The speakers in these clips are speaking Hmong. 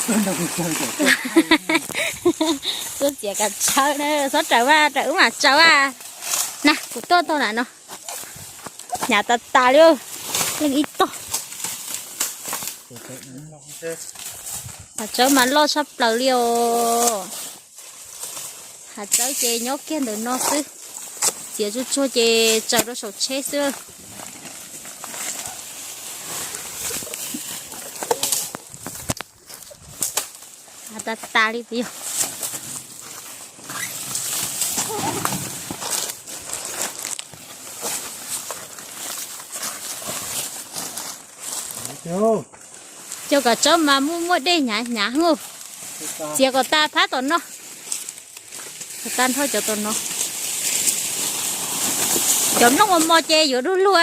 Tuaj txiav kav tsawb na, txhob raws mas, raws wb mam tsaws a. Na, kuv tuaj tau na no. Hnyav tas tas li, leej ib tog. Hav tsawb mas loj tshaj plaws li os. Hav tsawb ces nyob kiag ntawm no xwb, txiav tsuag tsuag ces tsaws rau saum tsheb xwb. Hav tas tas li puas yog? Cov kav tsawb mas muaj muaj dej hnyav hnyav hwj. Txiav kom tas phab tom no. Kom tas nrho cov tom no. Cov nplooj mos mos ces yuav du lug.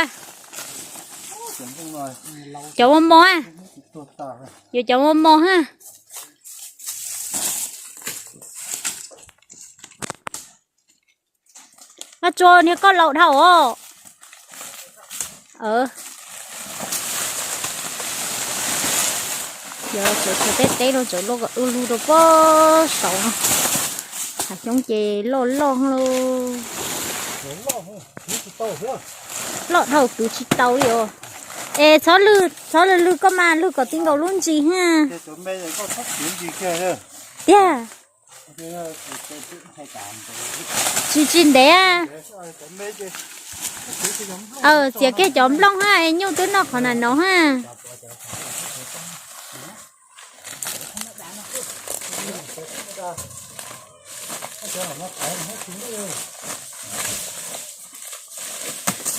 Cov mos mos a. Yuav cov mos mos ha. Mas tsuas niag koj laus dhau os. Yog tsuas tsuas teb teb no tsuas luaj kom wb lug rau pob saud no. Hav xyoob ces loj loj lauj. Loj dhau kwv tsis tau li os. Es txhob lwg, txhob lwg lwg koj mas lwg kom ti nkaus lub ntsis ha. Tiag. Tsis tsis ntev. Txiav kiag cov nplooj ha, es nyuj twb noj qhov na no ha.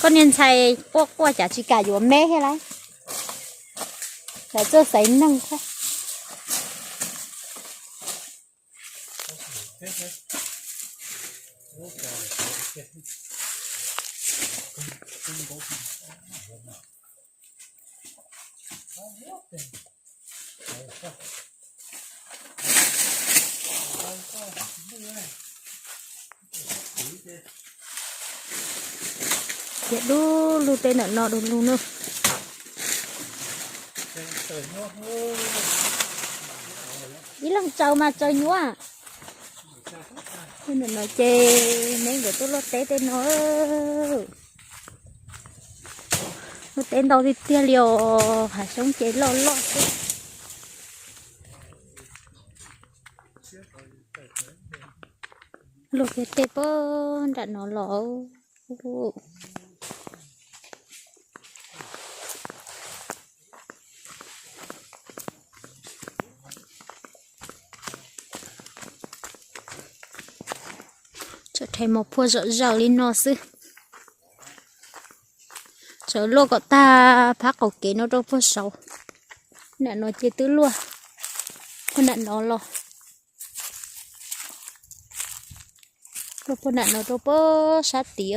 Koj niag ntxhais quaj quaj cas tsis kam yuav me thiab lauj. Cas txawj xaiv neeg thiab. Tias du lug tej ntawm no du lug na. Ib leeg tsaws mas tsaws nyuaj. Ntawm no ces neb nkawd tuaj luaj teb tej no. Luaj teb ntau tiag tiag li os, hav xyoob ces loj loj xwb. Luaj kiag tej puag nram no los. Tsuas rhe mos phuaj zom zaws li no xwb. Tsuas luaj kom tag phab qaum kev no rau puag saud. Nram no ces twb luaj puag nram no los. Luaj puag nram no rau puag sab tid.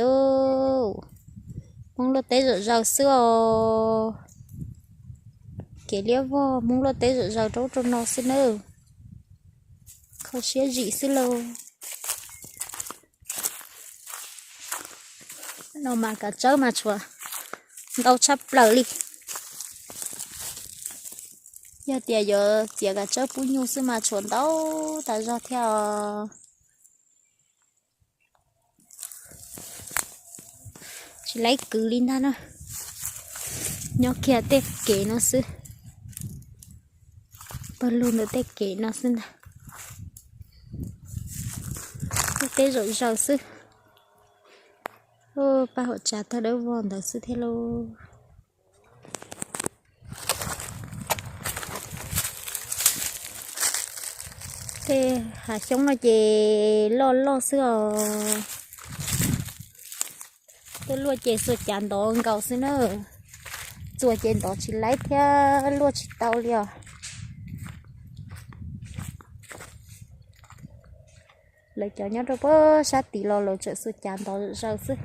Hmoob luaj teb zom zaws xwb os. Kev liab vog Hmoob luaj teb zom zaws rau rau no xwb nawb. Kho siab zim xwb lauj. No mas kav tsawb mas tshuav ntau tshaj plaws li. Yog tias yuav txiav kav tsawb pub nyuj xwb mas tshuav ntau tas zog thiab os. Tsis laib kwv li ntag na. Nyob kiag tej kev no xwb. Pawg lug ntawm tej kev no xwb ntag. Tej teb zom zaws xwb. Paj hauv tsav tawg dawb vog ntawd xwb thiab lauj. Tej hav xyoob no ces loj loj xwb os. Tej luaj ces xuas cav ntov nkaus xwb na. Txuas ces ntov tsis laib thiab luaj tsis tau li os. Lawv cov nyob rau puag sab tid los lawv tseem xuas cav ntov zaws xwb.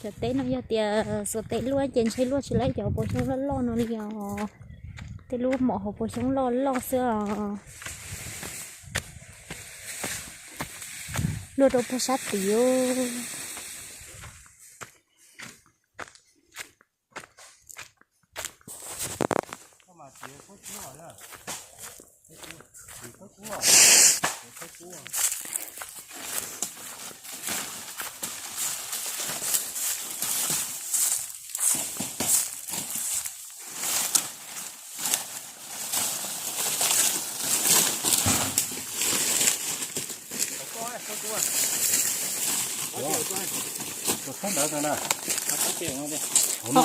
Cov teb no yog tias xuas tes luaj ces ntshe luaj tsis laib cov puas xyoob loj loj no li os. Tej lub mom hauv puas xyoob loj loj xwb os. Luaj rau puag sab tid.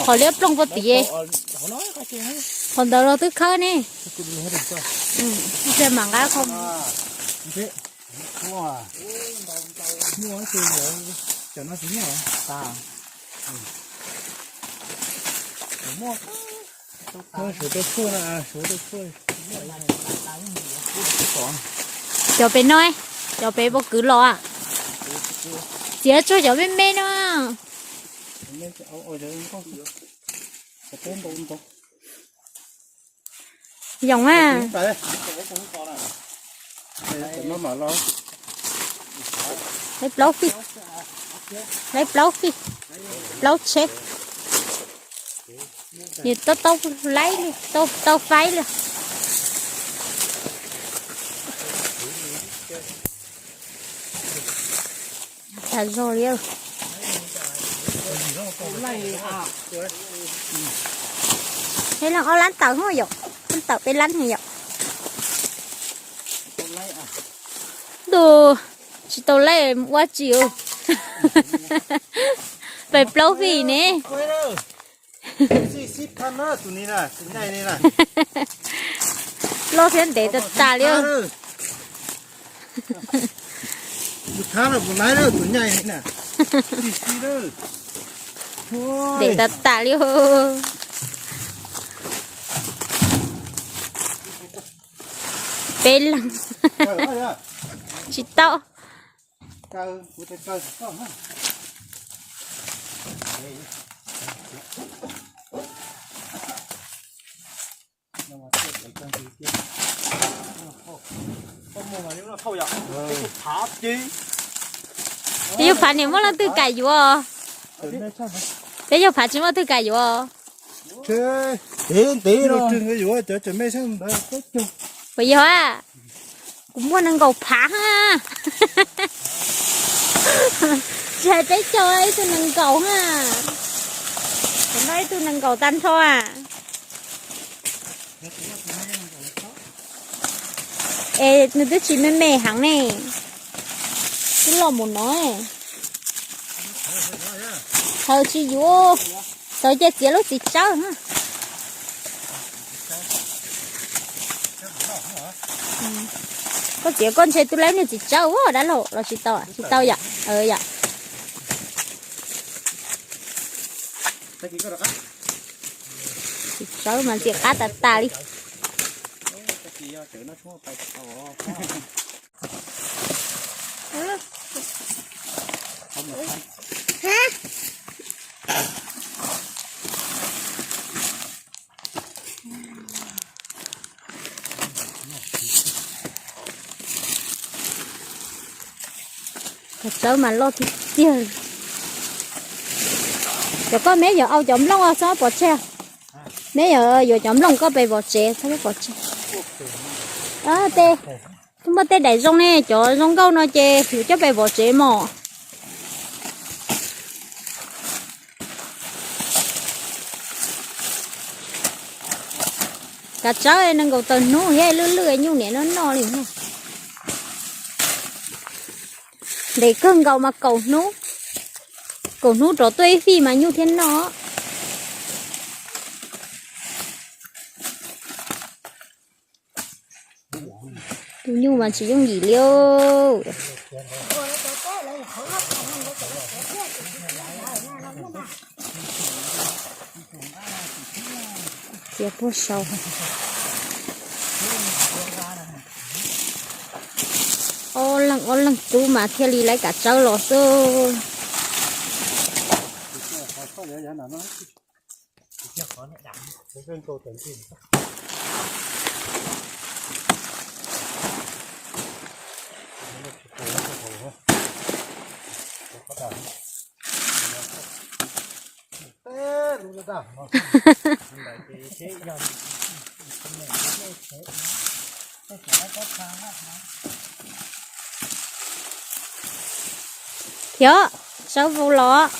Qhov liab plooj puag tim, qhov ntawd los twb khawb ne. Mam nqa qhov Cov pem no, cov pem pob kws los. Txiav tsuag cov me me no. Yoov a. Laib plaub fij, laib plaub fij, plaub tsheb. Nws tau tau laib li, tau tau faib li. Tag zog li. Peb leeg ob lab tawm hos yom, peb tawm peb lab yom. Ntuj, tsis tau laib ua tsi. Pem plaub fij ne. Loj thiab ntev tas tas li. Ntev tas tas li. Peb leeg tsis tau. Peb yug phav niam muaj leej twg kam yuav? Peb yug phav tsis muaj leej twg kam yuav. Puas yog a? Kuv muaj nees nkaum phav ha. Tsis hais peb caug, ib tug nees nkaum ha. Kuv noj ib tug nees nkaum tag nrho a. Es nws twb tsis me me heev ne, twb loj mus no. Thaws tsis yuav, thaws cia txiav lub txiv tsawb. Koj txiav koj ntshe twb laib niag txiv tsawb ua dab laug los tsis tau, tsis tau yom. Yom. Txiv tsawb mas ntxim qab tas tas li. Kav tsawb mas loj tiag tiag. Cov koj meb yuav au cov nplooj txhob pov tseg. Meb yuav yuav cov nplooj koj pes vov tsev txhob pov tseg. Tej, muaj tej daim zoo ne, cov zoo nkauj no ces yuav coj pes vov tsev mog. Kav tsawb nees nkaum tawm hnub thiab lwj lwj nyuj niam noj noj li. Ntev kawg nkaus mas kaum hnub, kaum hnub rov tuaj ib fij mas nyuj thiaj noj. Tus nyuj mas tsis yooj yim li. Txiav puag saud. Ob leeg ob leeg tub mas thiaj li laiv kav tsawb los xwb. Khiav, sawv vau los.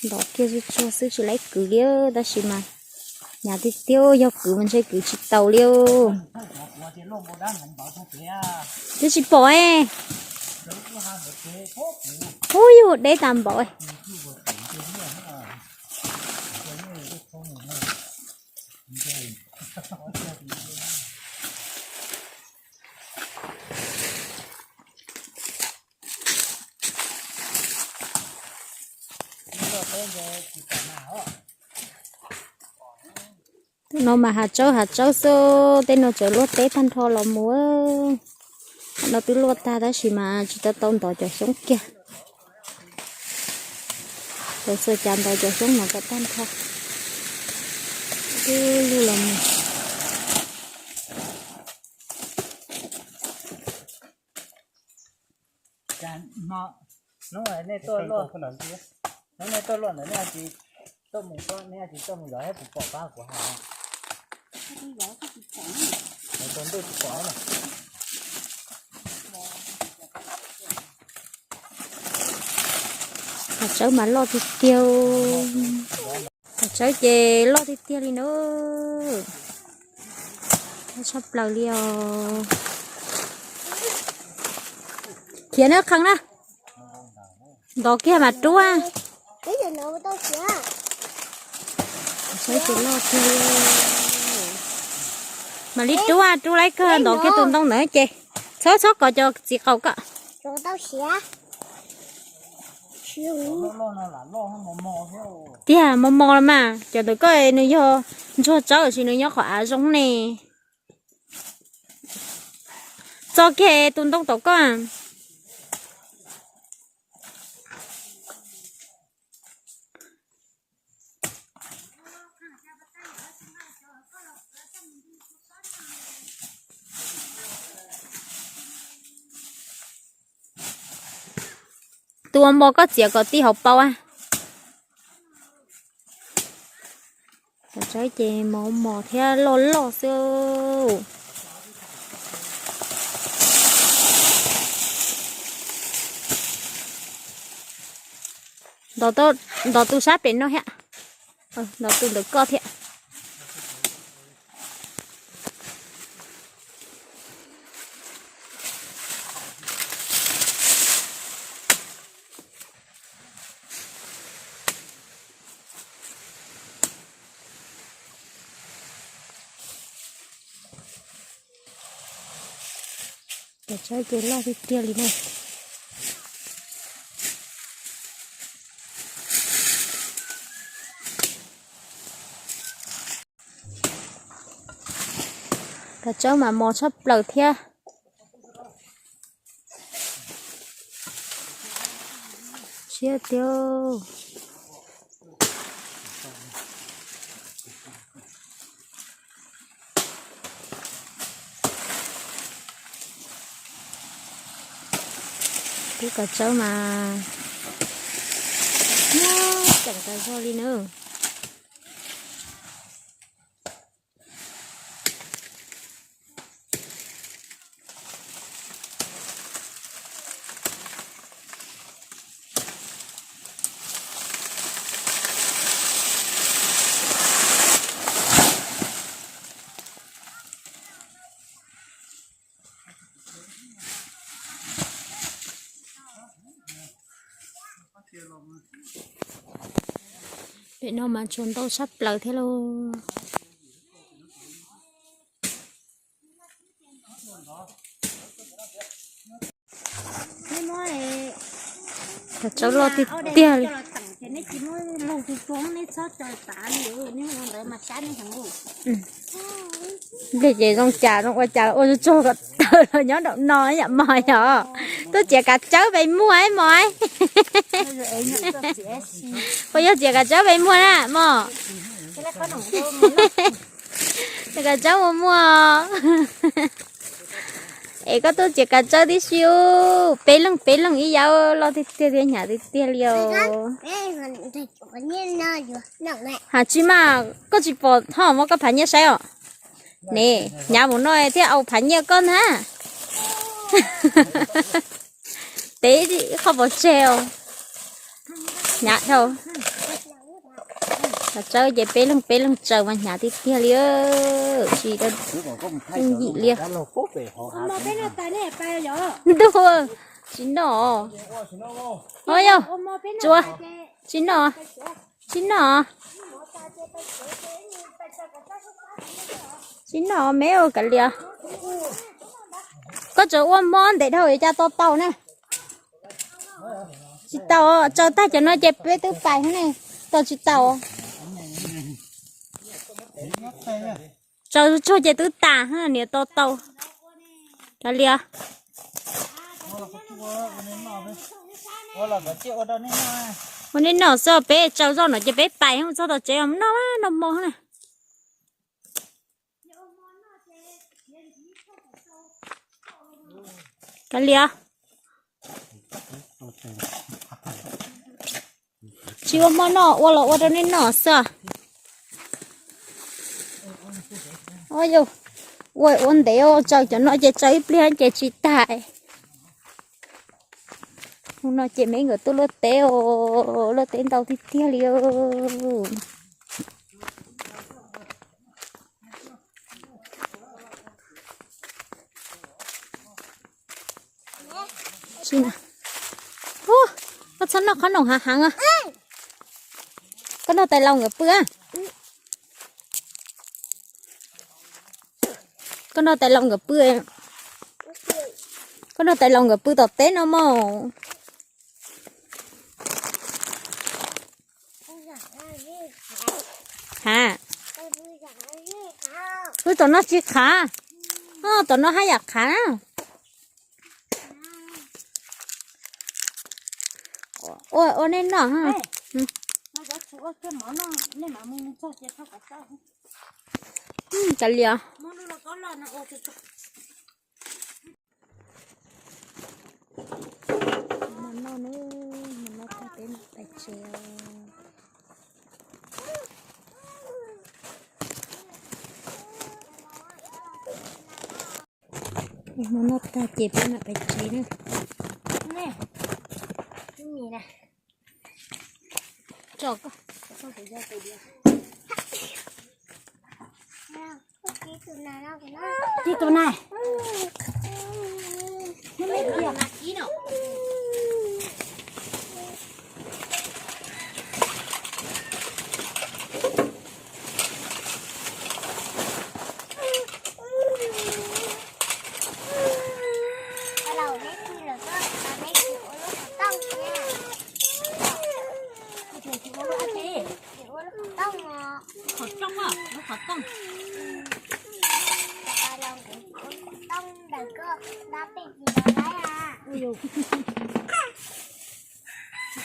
Ntov kiag tsuag tsuag xwb tsis laib kwv li, tab sis mas hnyav tiag tiag, yog kwv mas ntshe kwv tsis tau li. Twb tsis pom. Ub, yus deb tas npaum. Tej no mas hav tsawb hav tsawb xwb, tej no tseem luaj teb tag nrho los mus. Qhov no twb luaj tag tab sis mas tsis tau tau ntov cov xyoob kiag. Tau xua cas ntov cov xyoob no kom tag nrho. Twb luaj los mus. Hnub nej tuaj luaj, hnub nej tuaj luaj ntawd nej tsis tuaj mus, nej tsis tuaj mus zov thiab kuv pom pab kuv hais. Tau ntuj tsis pom na. Hav tsawb mas loj tiag tiag. Hav tsawb ces loj tiag tiag li na. Loj tshaj plaws li os. Khiav na, qhee na. Ntov kiag mas rub. Hav tsawb ces loj tiag li. Mam li rub, rub laib kawg, ntov kiag tus ntoo ntawd ces txhob txhob kov cov txiv qaum koj. Tiag, mos mos los mas, cov ntawm koj nws yog ntsuag tsawb sis nws nyob qhov av zoo ne. Txo kiag tus ntoo tom koj. Tus mos koj txiav kom tib hauv paus a. Cov tsawb ces mos mos thiab loj loj xwb. Ntov tus sab pem no thiab, ntov tus ntawm koj thiab. Cov tsawb ces loj tiag tiag li na. Cov tsawb mas mos tshaj plaws thiab. Siab tiag. Peb cov tsawb mas muaj ceem tas zog li na. Pem no mas tsuas ntau tshaj plaws thiab lauj. Cov tsawb loj tiag tiag li. Nplej ces zoo cas zoo ua cas ua tsaug kom tawm los nyob nraum no yom mos yom. Tuaj txiav kav tsawb pem muag mos. Puas yog txiav kav tsawb pem muag na mos? Txiav kav tsawb muag muag. Es koj tuaj txiav kav tsawb tib si, peb leeg peb leeg ib yam, loj tiag tiag thiab hnyav tiag tiag li os. Has tsis mas koj tsis pom, ho muab koj phav nyiaj saib os. Ne, hnyav mus no thiaj au phav nyiaj koj ntag. Tev ib qho pov tseg os. Hnyav dhau. Tsawb ces peb leeg peb leeg tsaws mas hnyav tiag tiag li, tsis yooj yim li. Ntuj, tsis noj. Yog, tsuas, tsis noj, tsis noj. Tsis noj me kav liam. Koj tseem ua hmo ntev dhau yuav cas to tau na. Tsis tau, tsaws tag cov no ces peb twb pais ne, to tsis tau. Tsaws tsuag ces twb tas, niam to tau. Kav liam. Ua nej noj xwb, peb tsaws zoj no ces peb pais txog tom tsev noj, noj hmo na. Kav liam. Tsis ua hmo noj, ua los ua rau nej noj xwb. Ua, ua ntev, tsaws cov no ces tsaws ib pliag ces tsis tas. Hnub no ces me nkawd tuaj luaj teb os, luaj teb ntau tiag tiag li. Koj txhob noj qhob noom hav heev. Koj nrog tais laus nkawd pw. Koj nrog tais laus nkawd pw. Koj nrog tais laus nkawd pw tom teb no mog. Ha, wb tom no tsis qhav. Tom no haj yam qhav na. Ua, ua nej noj. Kav liam. Hmo no, hmo no tag peb mam pais tsev. Hmo no tag ces peb mam pais tsev na. Tso koj, koj tus yau tus diav. Tib tus na.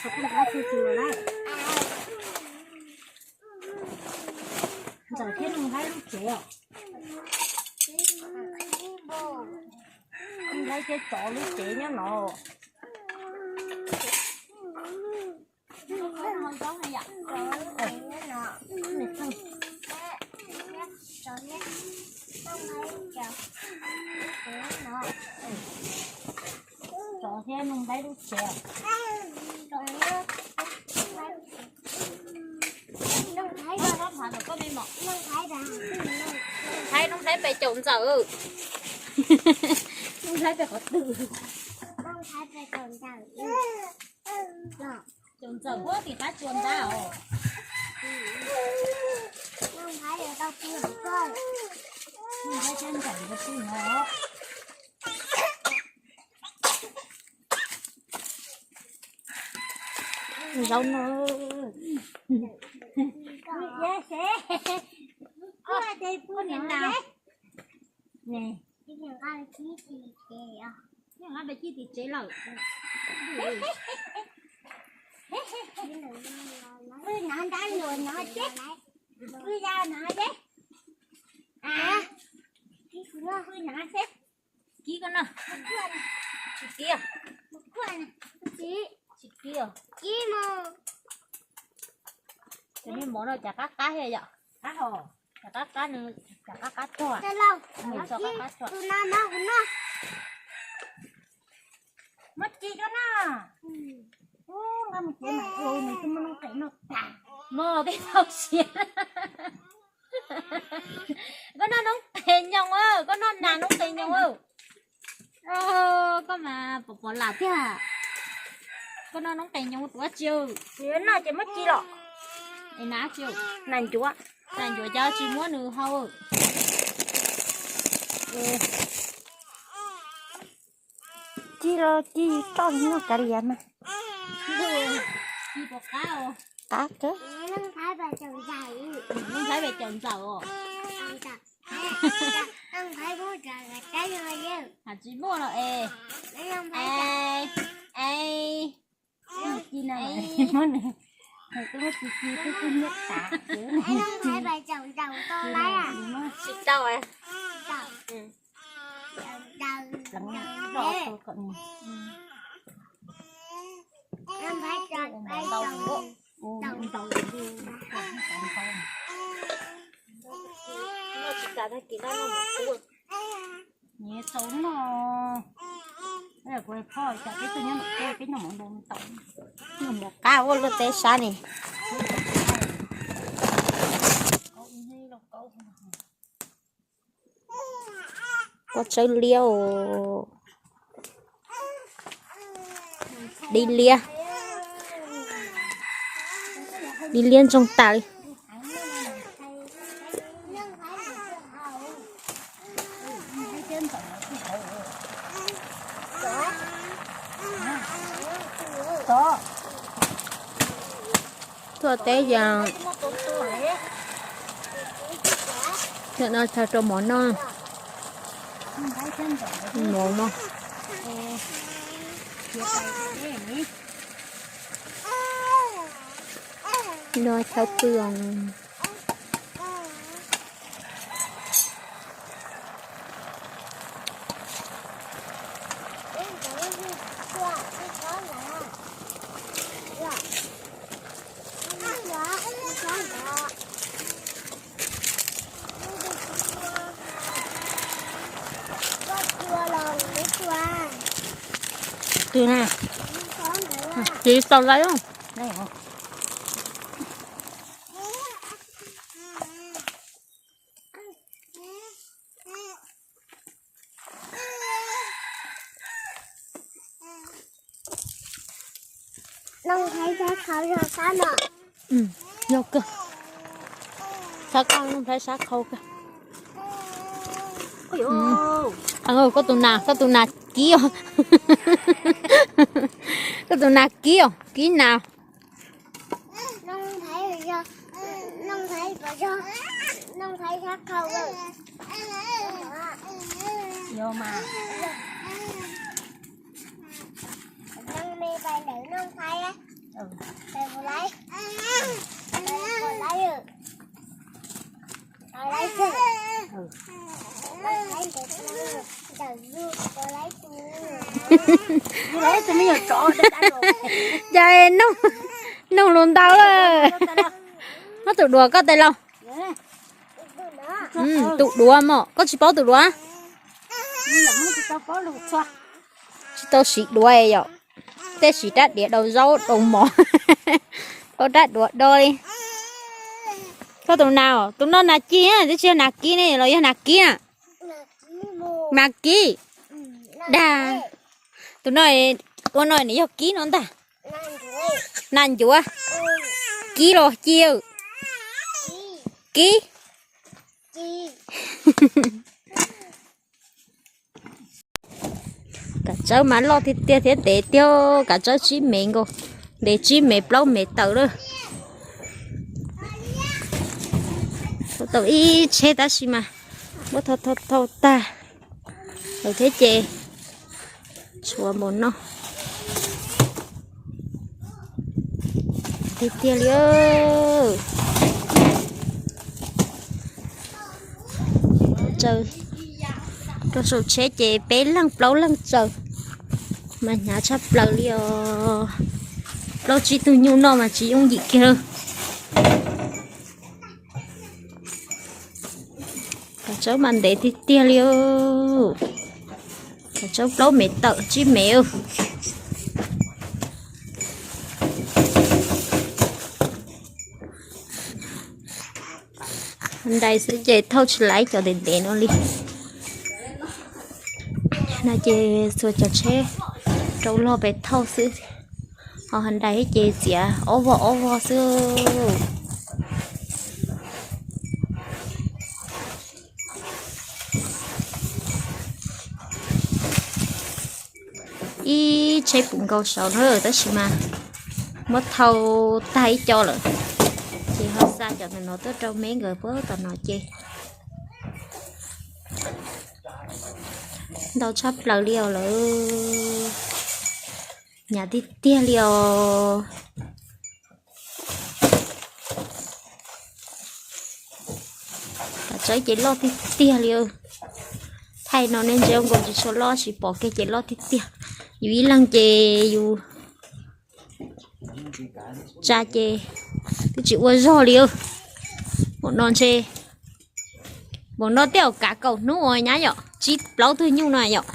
Qhov rooj, lub qhov rooj. Ntxawm thiab Nuj Nqaib lub tsev os. Nuj Nqaib thiab tsov lub tsev nyob no. Tsov thiab Nuj Nqaib lub tsev. Thaib, Nuj Nqaib pem caum Ntxawm. Nuj Nqaib pem qhov twg? Caum Ntxawm puag tim qab tsua ntag os. Nuj Nqaib thiab Ntxawm nkawd pw no. Zaub no. Nqa pem cib tim tsev lawm. Pw nrad, pw nrad no seb. Pw nrad seb. Kib koj no. Tsis kib. Tsis kib. Kib mus. Cov niag mov no cas qab qab thiab yom. Qab hos. Cov qab qab nws, cov qab qab tuag. Nws tso qab qab tuag. Muab ci rau na. Ub, nqa mus tsev mas ua nws twb muaj noob qes noj tas. Mog, peb tau siav. Koj noj noob qes nyoos, koj noj nas noob qes nyoos. Koj mas pom pom lam tiag. Koj noj noob qes nyoos ua dab tsi? Noj ces muab ci los. Es nas tsi? Nas ncuav. Nas ncuav cas tsis muab nws hau. Ci los ci, toj noj kav liam mas. Ci pom qab os. Qab kawg. Noj nqaij pes caum ntxaum os. Has tsis muaj los es. Es, es. Ci no, muab nws, nws twb muab ci ci twb kuj nyiab tas. Tsis tau. Pleev do kom nws ntau ntau. Noj tsis tas tag kis no noj mas kub. Nyias tau noj. Kuv phob cas peb tuaj nyob nram koj peb noj mov ntau ntau. Noj mov qab ua luaj teb sab ni. Pob tsawb liab os. Dib liab. Dib liab ntsoog tas li. Tuaj teb yog no thaw rau mov noj. Mov no. No thaw pw os. Twg na? Tsis tau lawm. Noj nqaij sab khau yog sab no. Yog kawg. Sab khau, noj nqaij sab khau kawg. Koj tus nas, koj tus nas kib os. Koj tus nas kib os, kib nas. Noj nqaij, noj nqaij sab khau. Yog mas. Cas nug, nug lus ntau lawm. Muab tus duav koj tes lauj. Tus duav mog, koj tsis paub tus duav? Tsis tau siv duav yom. Tej siv rab diav daus zaub daus mov. Paub rab duav do li. Koj tus nas, tus no nas ci, twb tsis yog nas kib ne los yog nas kib na? Nas kib. Dag. Tus no, ua no nws yog kib no ntag. Nas ncuav. Kib los ci? Kib. Kav tsawb mas loj tiag tiag thiab ntev tiag, kav tsawb tsib mev nkaus, ntev tsib mev plaub mev tawm lawm. Tau ib tsheb tab sis mas muab thau thau thau tag lawm thiab ces tshuav npaum no. Tiag tiag li. Tsaws rau saum tsheb ces peb leeg plaub leeg tsaws, mas hnyav tshaj plaws li os. Plaub tsib tug nyuj noj mas tsis yooj yim kiag lawm. Kav tsawb mas ntev tiag tiag li. Kav tsawb plaub mev tawm tsib mev. Ntais xwb ces thauj tsis laib cov ntev ntev no li. No ces txhua cov tsheb rau log pem thauj xwb. Ho ha ntais ces txiav ob vog ob vog xwb. Ib tsheb puv nkaus saud na tab sis mas muab thau tag ib co lawm. Ces ho xa cov ntawm no tuaj rau me nkawd puag tom no ces ntau tshaj plaws li os lawm. Hnyav tiag tiag li os. Kav tsawb ces loj tiag tiag li. Thaij no nej ntsia nkaus tsis tshua loj, tsis pom kiag ces loj tiag tiag. Yus ib leeg ces yus tsa ces twb tsis ua zog li. Npaum no ntshe, npaum no tej zaum kav kaum hnub uas nyab yom, tsib plaub tug nyuj no yom.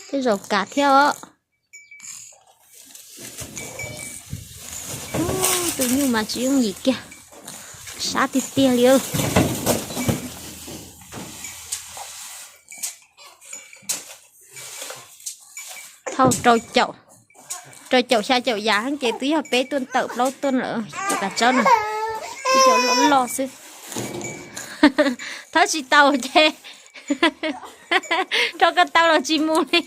Tej zaum kav thiab os. Tus nyuj mas tsis yooj yim kiag, sab tiag tiag li. Thauj rau caum, rau caum xya caum yav ces twb yog peb tuaj tawm plaub tuaj lawm cov kav tsawb no. Twb cov loj loj xwb. Thawb tsis tau ces rau koj tau los tsis mus li.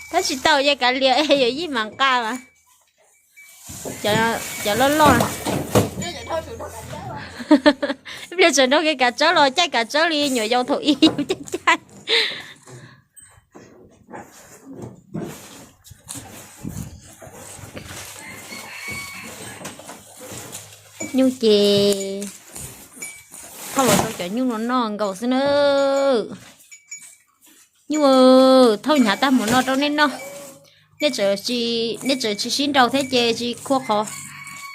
Thawb tsis tau ces kav liam es yuav yij mam nqa mas. Cov loj loj. Ib pliag tseem nrog kev kav tsawb los caij kav tsawb li nyuam yaus thaum ub caij caij. Nyuj ces thauj los rau cov nyuj no noj nkaus xwb na. Nyuj, thauj hnyav tag mus no rau nej noj. Nej tseem tsis sib nraus thiab ces tsis khua qhov,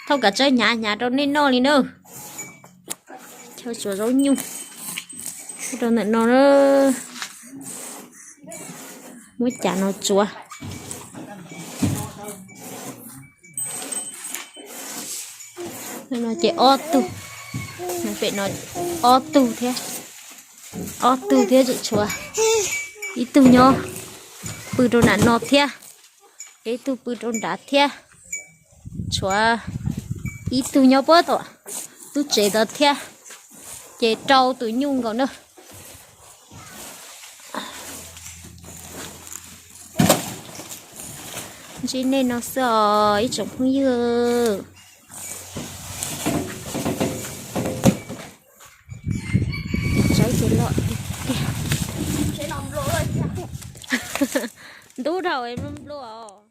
thauj kav tsawb hnyav hnyav rau nej noj li na. Chaw tsuav zaub nyuj rau ntawm no. Muab cas no tsuav. No ces ob tug, pem no ob tug thiab, ob tug thiab tseem tshuav ib tug nyob pw rau nram no thiab, ib tug pw rau nrad thiab, tshuav ib tug nyob puag tom lub tsev tod thiab, ces rau tus nyuj nkaus na. Ntsib nej no xwb os ib tsoom phooj ywg. Tsaib ces loj tiag. Ntub dhau nplua os.